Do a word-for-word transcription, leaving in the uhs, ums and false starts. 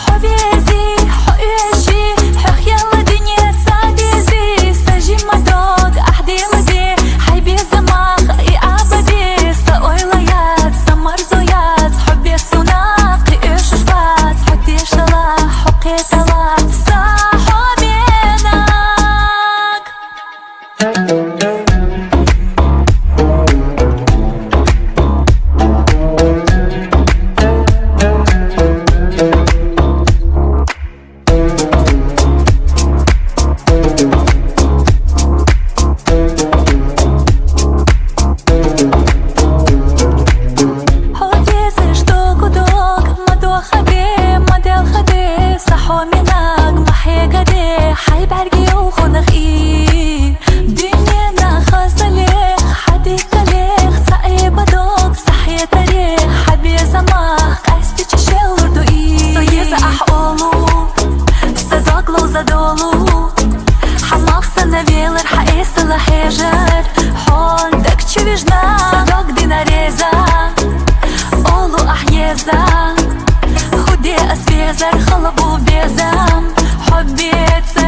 Хьо вези, хьо уьши, хьох яла дуьне ца дези, са жима дог ахь дилди, хьай безамах и абади, са ойла яц, са марзо яц, хьо бесуна, кхы уьшуш бац, хьо тешала, хьо кхетала, са хьо менаг. Хьо везаш дог у дог, ма дохаде, ма делхаде, са хьо менаг, ма хьегаде, хьай бӀаргех хьунах и. Дуьненах хазалех, хьа дикалех, цаӀ эба дог, са хьетаре, хьа безамах, къаьстича шеллур ду и. Со еза ахь олу, са дог ловза долу. Хьа малх санна велар, хьа эсала хьежар, хьо даг чу вижна, са дог дина реза. Олу ахь еза, хӀу де ас везар, хала бу безам, хьо беца